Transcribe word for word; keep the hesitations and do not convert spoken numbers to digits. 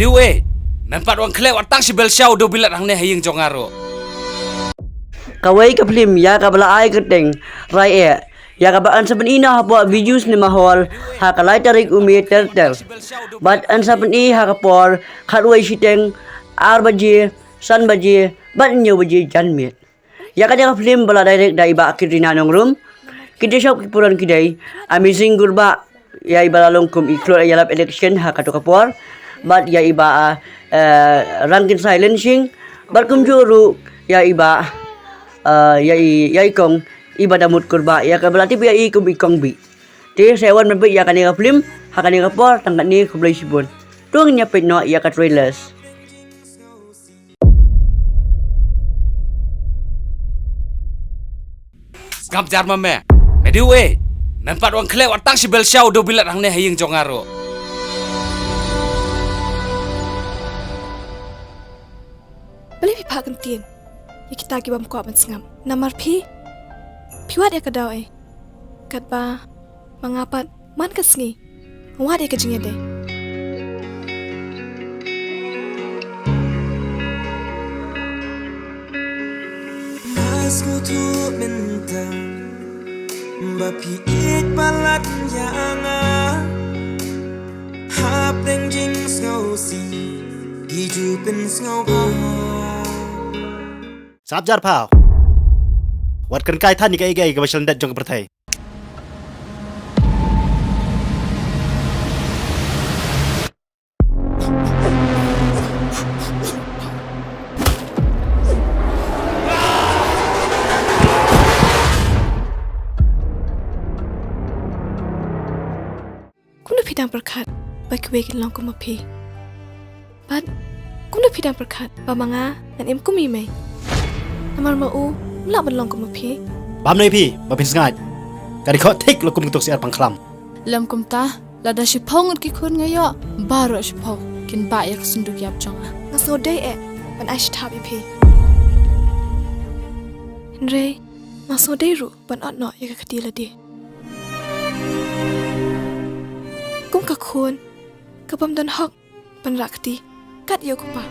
Diu e, men pat wan khleh wat tang shi bel sha u dewbilat hangne ha ïing jong nga ruh. Kawei ka phlim ïa kaba la ai kyrteng Rai eh, ïa kaba yn sa pyni noh hapoh Bijou Cinema Hall ha ka lai tarik u May ter ter. Bad yn sa pyni ha ka por khatwei shiteng, ar baje, san baje bad hynñiew baje janmiet. Ïa kane ka phlim ba la direct da i Bah Katrina Nongrum. Ki dei shop ki puran ki dei Amazing Gurbah, ïa i ba la long kum i khlur ïalap election ha kato ka por, bad ïa i Bah, eh, Rangkynsai Lynsing, bad kumjuh ruh ïa i Bah, eh, ïa i, ïa i Kong, i Bah Damut Kurbah, ïa kaba la tip ïa i kum i Kong Bih. Te sa wan ban peit ïa kane ka phlim ha kane ka por. Tang katne, khublei shibun. To ngin ïa peit noh ïa ka trailers. Sngap jar ma me. Me diu e, men pat wan khleh wat tang shi bel sha u dewbilat hangne ha ïing jong nga ruh. Balei phi phah kyntien ïa kita ki bym kwah ban sngap? Namar phi, phi wad ïa ka daw e. Katba ma nga pat man ka sngi nga wad ïa ka jingïadei. Nga sngewthuh mynta ba phi ïeit palat ïa nga. Hapdeng jingsngewsih ki ju pynsngewbha. Sngap jar pha. Wat kren kai than ïa kaei kaei kaba sha lyndet jong ka pyrthei. Kumno phi dang pyrkhat ba kiwei kin long kum ma phi? Bad kumno phi dang pyrkhat ba ma nga ngan im kum i mei? Namar ma u um lah ban long kum ma phi. Bam nei phi ba phin sngaid. Ka dei khoh thik la kum kito siar pangkhlam. Lem kumta, lada shiphew ngut ki khun nga ïoh, baroh shiphew kin bah ïa ka synduk ïap jong nga. Nga sngewdei eh ban ai shi thap ïa phi. Hynrei nga sngewdei ruh ban ot noh ïa ka kti lade. Kum ka khun ka bym don hok ban rah kti kat ïa u kpa.